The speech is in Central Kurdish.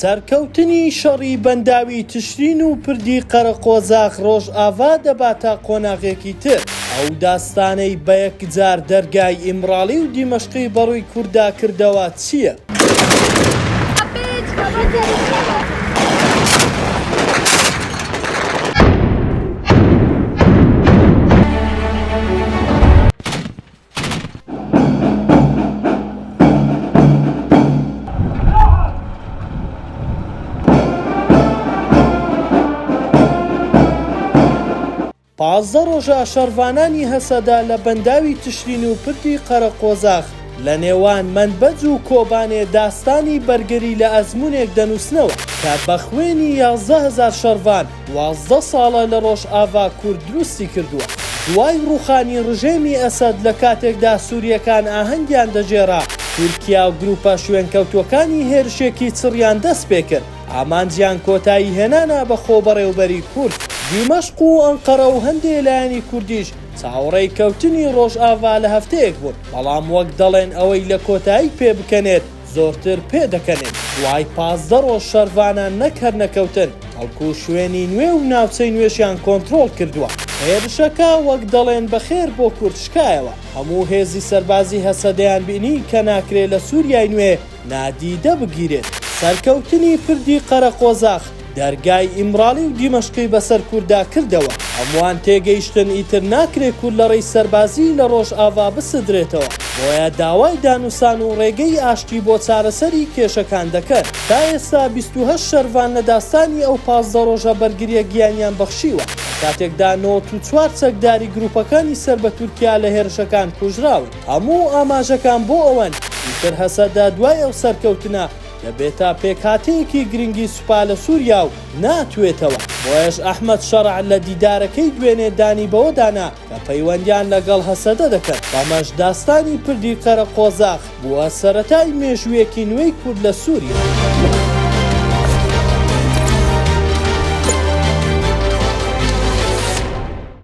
سەرکەوتنی شەڕی بەنداوی تشرین و پردی قەرەقۆزاخ ڕۆژئاڤا دەباتە قۆناغێکی تر، ئەو داستانەی بەیەکجار دەرگای ئیمراڵی و دیمەشقی بەڕووی کورددا کردەوە چییە؟ 15 ڕۆژە شەڕڤانانی هەسەدە لە بەنداوی تشرین و پردی قەرەقۆزاخ لە نێوان مەنبەج و کۆبانێ داستانی بەرگری لە ئەزموونێک دەنووسنەوە کە بە خوێنی 11 هەزار شەڕڤان 12 ساڵە لە ڕۆژئاڤا کورد دروستی کردووە. دوای ڕووخانی ڕژێمی ئەسەد لە کاتێکدا سوورییەکان ئاهەنگیان دەگێڕا، تورکیا و گرووپە شوێنکەوتووەکانی هێرشێکی چڕیان دەستپێکرد، ئامانجیان کۆتاییهێنانە بە خۆبەڕێوبەری کورد. دیمەشق و ئەنقەرە و هەندێ لایەنی کوردیش چاوەڕێی کەوتنی ڕۆژئاڤا لە هەفتەیەک بوون، بەڵام وەک دەڵێن ئەوەی لە کۆتایی پێبکەنێت زۆرتر پێدەکەنێت. دوای 15 ڕۆژ شەرڤانان نەک هەر نەکەوتن، بەڵکو شوێنی نوێ و ناوچەی نوێشیان کۆنترۆڵ کردووە. هێرشەکە وەک دەڵێن بە خێر بۆ کورد شکایەوە. هەموو هێزی سەربازی هەسەدەیان بینی کە ناکرێ لە سوریای نوێ نادیدە بگیرێت. سەرکەوتنی پردی قەرەقۆزاخ دەرگای ئیمراڵی و دیمەشقی بەسەر کورددا کردەوە. هەمووان تێگەیشتن ئیتر ناکرێ کورد لە ڕێی سەربازی لە ڕۆژئاڤا بسدرێتەوە، بۆیە داوای دانوسان و ڕێگەی ئاشتی بۆ چارەسەری کێشەکان دەکەن. تا ئێستا 28 شەرڤان لە داستانی ئەو 15 ڕۆژە بەرگرییە گیانیان بەخشیوە، لە کاتێکدا 94 چەکداری گروپەکانی سەر بە تورکیا لە هێرشەکان کوژراون. هەموو ئاماژەکان بۆ ئەوەن ئیتر هەسەدە دوای ئەو سەرکەوتنە دەبێتە پێکهاتەیەکی گرنگی سوپا لە سووریا و ناتوێتەوە، بۆیەش ئەحمەد شەرع لە دیدارەکەی دوێنێ دانی بەوەدا نا کە پەیوەندیان لەگەڵ هەسەدە دەکەن، بەمەش داستانی پردی قەرەقۆزاخ بووە سەرەتای مێژوویەکی نوێی کورد لە سووریا.